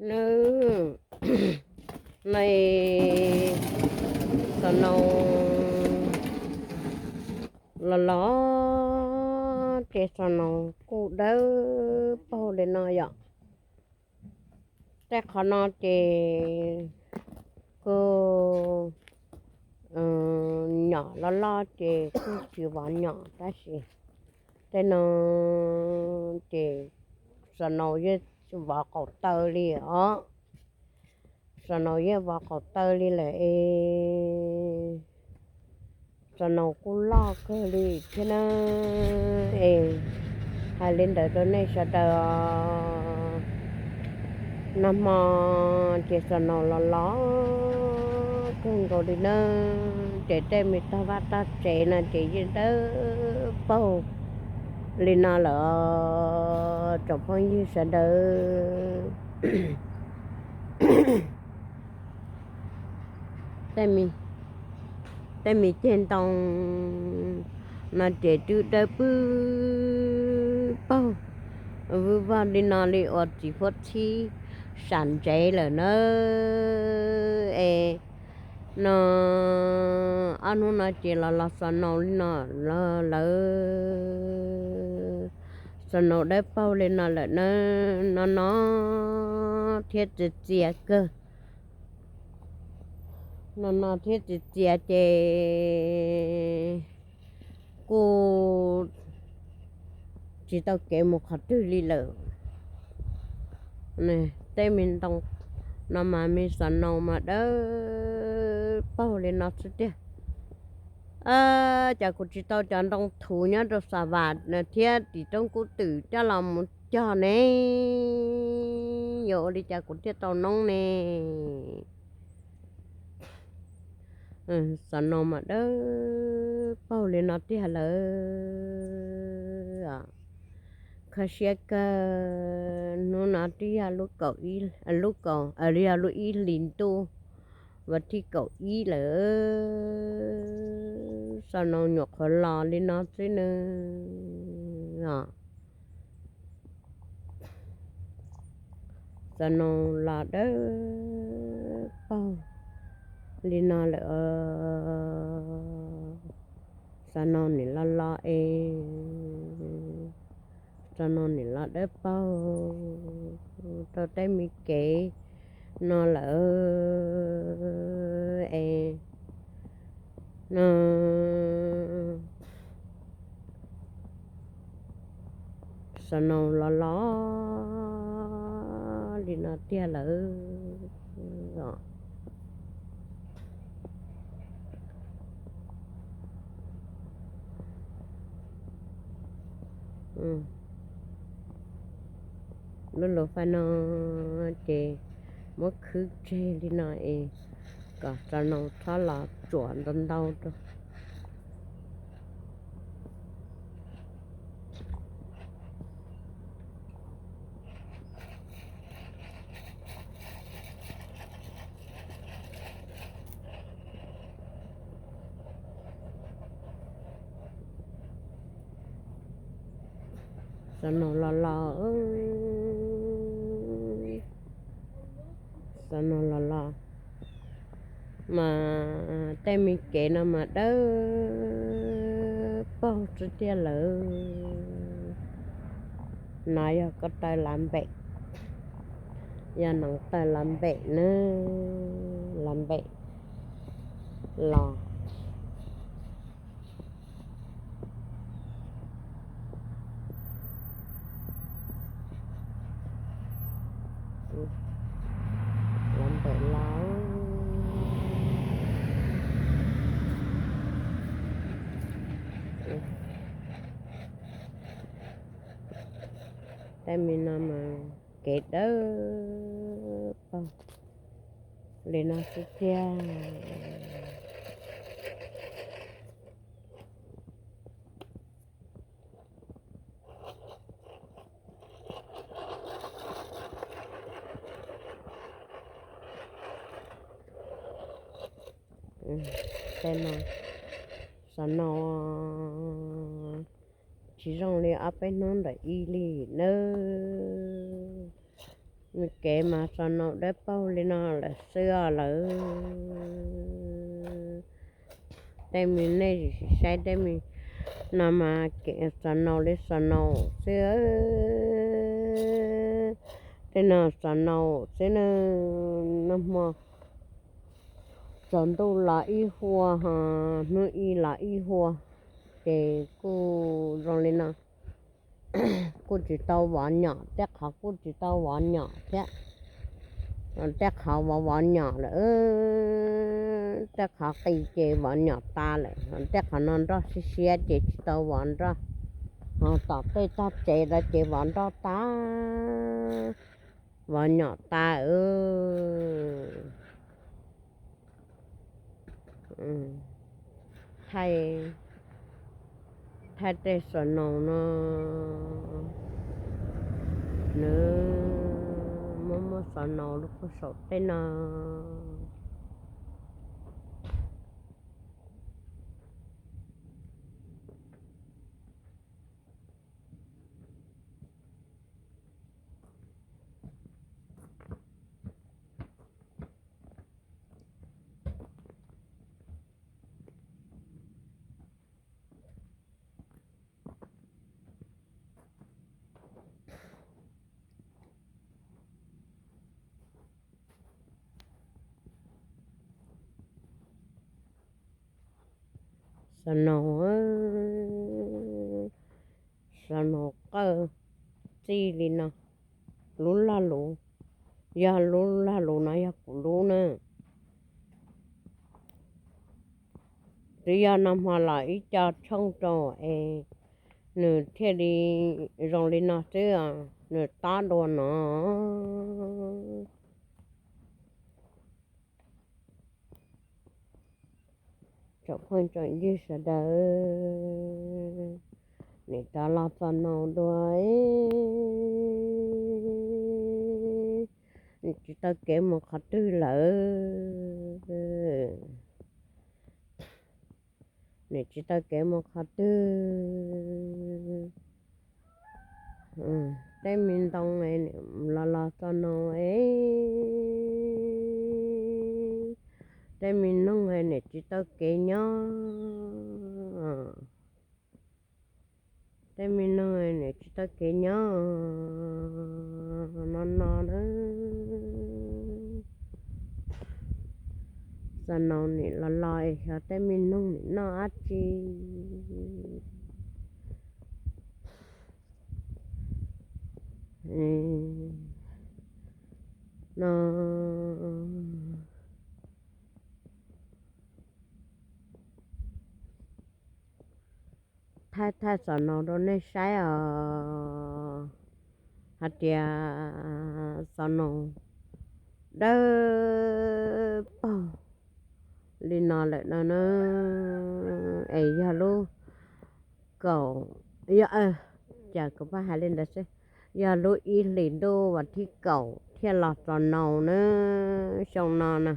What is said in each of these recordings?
Nawb, nws, xob noos los los ces xob noos kuj dawb paug li no yom. Tej qhov no ces kuj nyom loj loj ces kuj tsis vov nyom tab sis tej no ces xob noos yeej vov qaum taw li os. Xob noos yeej vov qaum taw li lawm es xob noos kuj loj kawg li thiab na. Es hais li ntawd rau nej sawv daws, nag hmo ces xob noos los los kawg nkaus li na. Ces tej me tog vaj tog tsev no ces yeej dawb paug li no lawm tsoom phooj ywg sawv daws. Tej me ceg ntoo no ces twb dawb pwb paug vwj vog li no li uas txiv huab txhib sam ntsev lawm na. Es no ob hnub no ces los los xob noos li no los lawm. Xob noos dawb paug li no lawm na, no no thiab txias txias kawg. No no thiab txias txias ces kuj tsis tau kev mus qhov twg li lawm. Tej me ntoo no mas me xob noos mas dawb paug li no xwb tiag. Cas kuv tsis tau cov ntoo thuv nyob rau Xa Vas thiab tim roob Kub Twm coj los mus cog ne? Yuav ua li cas kuv thiaj tau noob ne? Xob noos mas dawb paug li no tiag lawm. Kho siab kawg, hnub no twb yog lub kaum, lub kaum, yog lub ib hlis ntuj vas thib kaum ib lawm. Xob noos nyuam qhuav los li no xwb nawb. Xob noos los dawb paug li no lawm. Xob noos nim los los es, xob noos nim los dawb paug rau tej me kev no lawm es no. Xob noos los los li no tiag lawm os. Lub luv fais no ces muab khwb tseg li no es kom xob noos txhob los tsuam ntau ntau rau. Xob noos los los, xob noos los los mas tej me kev no mas dawb paug tsuj tiag lawm. No yog ko taw lav npem, yog noov taw lav npem na, lav npem los. Lav npem los. Tej me no mas kev dawb paug li no xwb tiag. Tej no, xav no tsis zoo li ob peb hnub ntawm ib li nawb. Kev mas xob naus dawb paug li no lawm xwb os lawv. Tej me nej saib tej me no mas kev xob naus li xob naus xwb. Tej no xob naus xwb na. Nag hmo tsaus ntuj los ib hua ho hnub ib los ib hua, ces kuj zoo li no, kuj tsis tau vov nyom, tej qhov kuj tsis tau vov nyom thiab. Tej qhov vov vov nyom lawm, tej qhov qis ces vov nyom tas lawm, tej qhov no nroj siab siab ces tsis tau vov nroj, ho tom tej tog tsev lawm ces vov nroj tas, vov nyom tas. Thaij, thaij tej xob naus no, nws muaj muaj xob naus lub puag saum tej no. Xob naus, xob naus qawj txij li no. Lub lag luv, yog lub lag luv no yog kuv lub na. Twb yog nag hmo los ib co tshooj rau es nws thiaj li zoo li no xwb, nws tob dua no. Tsoom phooj tsoom ywg sawv daws, nim rov los txog no dua, nim tsis taw kev mus qhov twg lawm, nim tsis taw kev mus qhov twg. Tej me ntoo los los txog no es, tej me noog nim tsis taw kev nyob, tej me noog nim tsis taw kev nyob no no na. Xob naus nim los los es xyov tej me noog nim noj dab tsi no. Thaij thaij xob naus rau nej saib os, hais tias xob naus dawb paug li no lawm no na. Es yog lub kaum, yog, cas kuv pab hais li ntawd xwb, yog lub ib hlis ntuj vas thib kaum thiaj los xob naus na. Xyoo no na,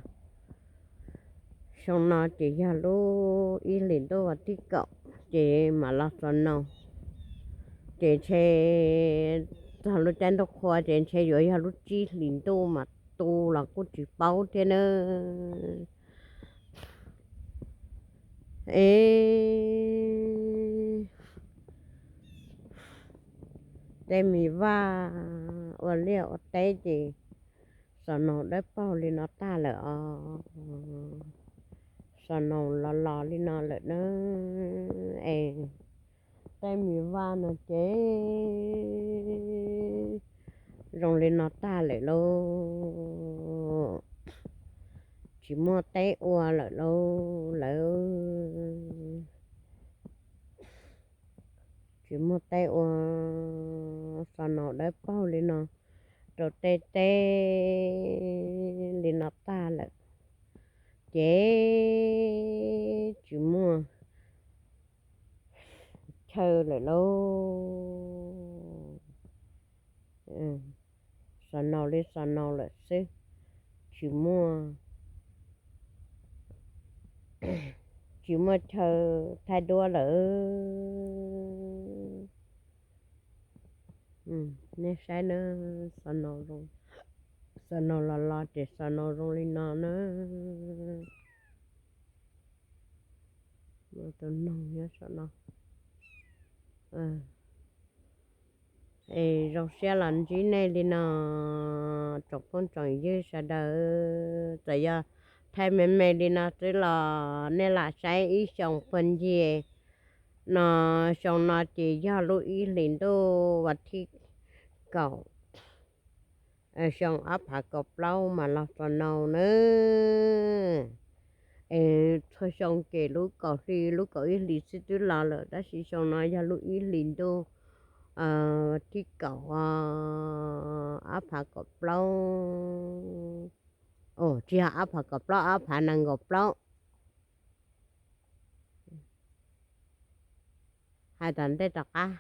xyoo no ces yog lub ib hlis ntuj vas thib kaum ces mam los xob naus. Ces ntshe txog lub caij ntuj qhua ces ntshe yuav yog lub tsib hlis ntuj mas tu los kuj tsis paub thiab na. Es tej me vaj ua liaj ua teb ces xob naus dawb paug li no tag lawm os. Xob naus los los li no lawm na. Es tej me vaj no ces zoo li no tag lawm lauj. Tsis muaj teb ua lawm lauj lawv. Tsis muaj teb ua, xob naus dawb paug li no rau tej teb li no tag lawm ces tsis muaj chaw lawm lauj. Xob naus li xob naus lawm xwb, tsis muaj, tsis muaj chaw thaij duab lawm. Nej saib na, xob naus zoo Xaus no los los ces xaus no zoo li no na. Tus noog nyob saum no. Es zoo siab los ntsib nej li no, tsoom phooj tsoom ywg sawv daws. Txawm yog thaij me me li no xwb los nej lam saib ib xyoos puag ncig no. Xyoo no ces yog lub ib hlis ntuj vas thib kaum xyoo ob phav kaum plaub mas los txog no na. Es txhua xyoo ces lub kaum hli lub kaum ib hlis xwb twb los lawm, tab sis xyoo no yog lub ib hlis ntuj thib kaum ob phav kaum plaub, tsis yog ob phav kaum plaub, ob phav nees nkaum plaub. Hais tom ntej tom qab.